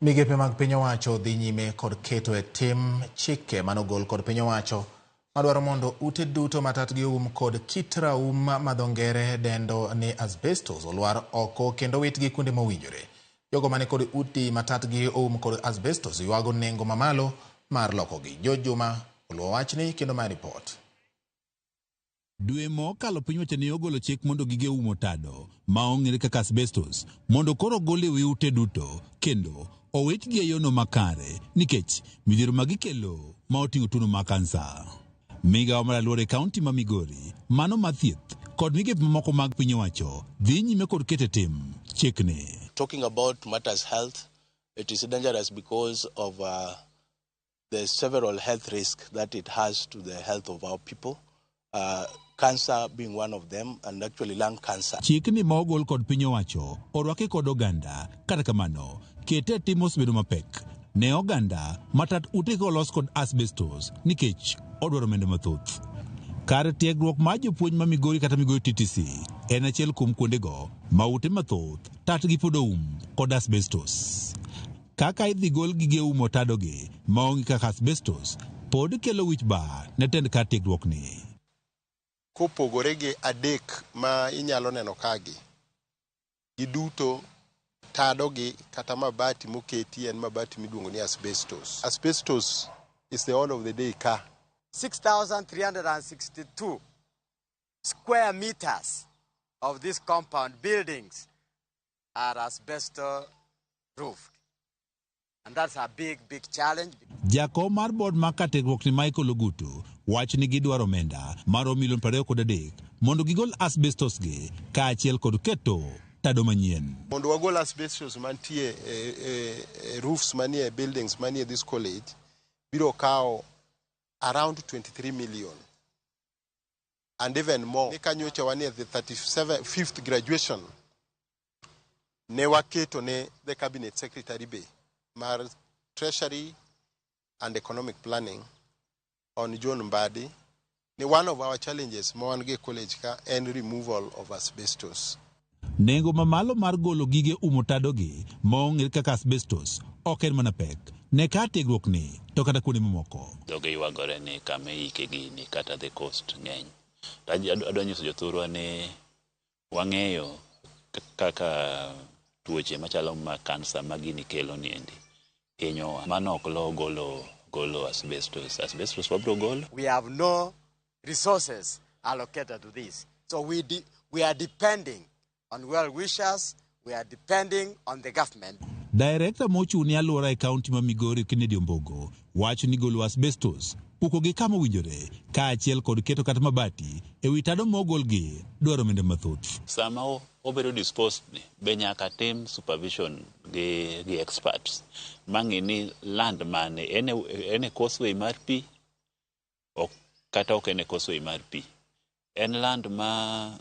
Migepe mag piny owacho dhi nyime kod keto e tim chike manogol kod piny owacho madwaro mondo ute duto ma tatgi oum kod kit raum ma dho ngere dendo ni asbestos olwar oko kendo witgi kuonde mowinjore. Jogo mani kod udi ma tatgi oum kod asbestos ywago nengo mamalo mar lokogi. George Juma oluwo wachni kendo mae ripot. Dwe mokalo piny owacho ne ogolo chik mondo gige umo tado ma ong'ere kaka asbestos mondo koro ogol e wi ute duto kendo owitgi e yono makare nikech midhiero ma gikelo ma oting'o tuono mar kansa. Migawo mar alwora e kaunti ma Migori, mano mar thieth kod migepe mamoko mag piny owacho dhi nyime kod keto e tim chikni. Talking about matters health, it is dangerous because of the several health risks that it has to the health of our people, cancer being one of them, and actually lung cancer. Chikni ma ogol kod piny owacho orwaki kod oganda, kata kamano kete e tim osebedo mapek ne oganda ma tat utegi olos kod asbestos nikech odwaro omenda mathoth. Kar tiegruok mar jopuonj ma Migori kata Migori TTC en achiel kuom kuondego ma ute mathoth tatgi pod oum kod asbestos. Kaka idhi gol gige umo tadogi maonge kaka asbestos pod kelo wich bar ne tend kar tiegruokni. Kopogore gi adek ma inyalo neno kagi, giduto tadogi kata mabati moketi en mabati miluongo ni asbestos. Asbestos is the order of the day ka. 6,362 square meters of this compound buildings are asbestos roofed. And that's a big, big challenge. Jakom mar board mar kar tiegruokni Michael Ogutu wacho ni gidwaro omenda maromo milion 23 mondo gigol asbestos gi kaachiel kod keto tado manyien. Mondo wagol asbestos mantie e roofs manie buildings manie this college biro kawo around 23 million and even more. Ni kanyocha wanie the 37 fifth graduation ne waketo ne the cabinet secretary be mar Treasury and Economic Planning on John Mbadi ni one of our challenges ma wan go e college ka en removal of asbestos. Nengo mamalo mar golo gige umo tadogi ma ong'ere kaka asbestos ok en mana pek ne kar tiegruokni to kata kuonde mamoko. Dhoge ywagore ni kama iike gini kata the cost ng'eny. To adwa nyiso jothurwa ni wang'eyo kaka tuoche machalo ma kansa ma gini kelo niendi hinyowa. Mano ok lo golo asbestos. Asbestos wabiro golo. We have no resources allocated to this. So we are depending on well-wishers, we are depending on the government. Director mochung' ne alwora e kaunti ma Migori Kennedy Ombogo wacho ni golo asbestos, puko gi kama owinjore kaachiel kod keto kata mabati e wi tado mogolgi dwaro omenda mathoth. Sama obedo disposed ni be nyaka tim supervision gi experts mang'i ni land mane en e causeway mar pi ok, kata ok en e causeway mar pi. En land ma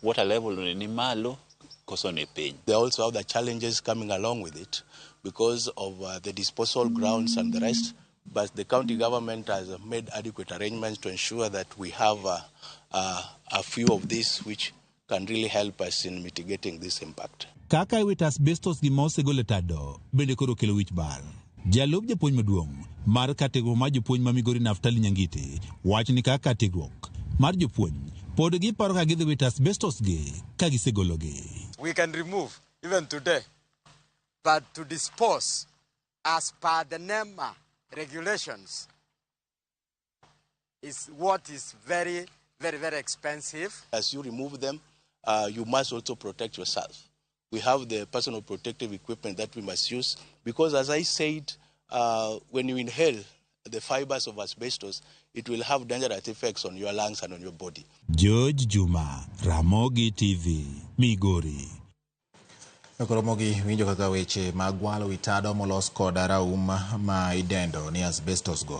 water level ni malo koso ni piny. There are also other challenges coming along with it because of the disposal grounds and the rest. But the county government has made adequate arrangements to ensure that we have a few of these which can really help us in mitigating this impact. Kaka iwito asbestos gi ma osegol e tado bende koro kelo wich bar. Jalup japuonj maduong' mar kar tiegruok mar jopuonj ma Migori Naftali Nyangiti wacho ni kaka kar tiegruok mar jopuonj pod giparo ka gidhi wito asbestos gi ka gisegologi. We can remove even today, but to dispose as per the NEMA regulations is what is very, very, very expensive. As you remove them, you must also protect yourself. We have the personal protective equipment that we must use because, as I said, when you inhale the fibers of asbestos, it will have dangerous effects on your lungs and on your body. George Juma, Ramogi TV, Migori. Koro winjo kaka weche mag walo wi tado molos kod raum ma idendo ni asbestos go.